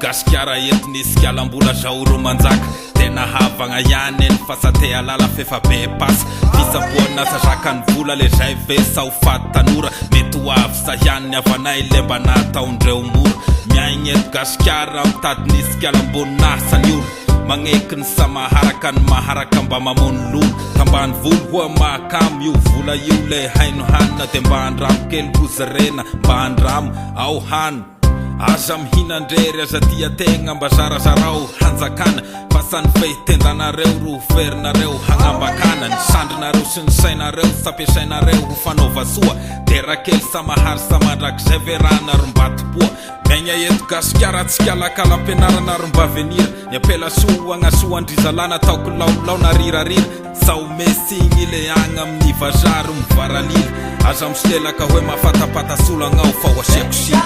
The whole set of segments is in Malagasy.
Gasikara eto nisy kalambola zao ro manjaka Tena havagna ihany eny fa sa te halala f'efa be pasa Fisaboana sa zakan'ny vola le zay ve sa ho faty tanora Mety ho avy sa ihany ny havanay le mba nataondreo mora Miaigna eto Gasikara mitady nisy kalamboninasa ny olo Magneky ny sa maharaka ny maharaka mba mamono lolo Tambanivolo hoa mahakamo io vola io le haino hanina de mba andramo kely hozerena mba andramo ao hano Aza mihinan-drery aza tia tegna mba zarazarao hanjakana fa sa ny fehy tendanareo ro ho ferinareo hagnambakana ny sandrinareo sy ny sainareo tsy ampiasainareo ho fanaova soa de rakely sa mahary sa mandrakizay ve raha narom-bato-poa Miaigna eto gasikara tsikalakala ampianarana ary mba avenir ny ampela soa agnasoa an-drizalahy nataoko laolao na rirarira sao mesigny le agny amin'ny vazaha ry mivaralila aza misolelaka hoe mafatapata solagnao fa ho asiako sira.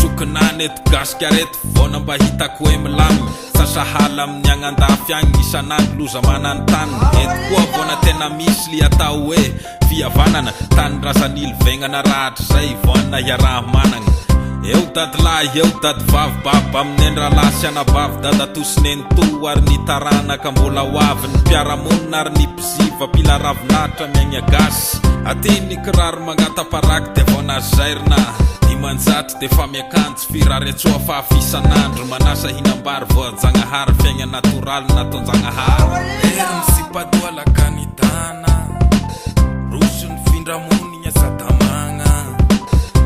Zokinany eto gasikara eto vaona mba hitako hoe milamina sa sahala amin'ny agny andafy agny isan'andro loza mananontanona eto koa vaona tena misy ly atao hoe fihavanana tanindrazan'ily vegnana rahatrizay vaona iaraha-managna eo dadilahy eo dadivavy baba amin'ny ndralahy sy anabavy dadatoa sy nenitoa ary ny taranaka mbola ho avy ny mpiara-monina ary ny mpiziva mpila ravinahitra miaigna gasy aty ny kiraro mangata-paraky dia vao nazairina 500 Defa miakanjo firariantsoa fafy isan'andro manasa hinam-bary voajanahary fiaigna natoraly nataon-jagnahary. Hery ny sipa doalaka ny tana roso ny findramonigna sadamagna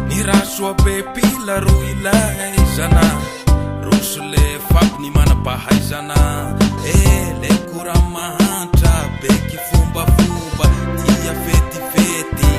ny raha soa be pila ro ilaizana roso le fako ny manam-pahaizana eh le kora mahantra be kifombafomba tia fetifety.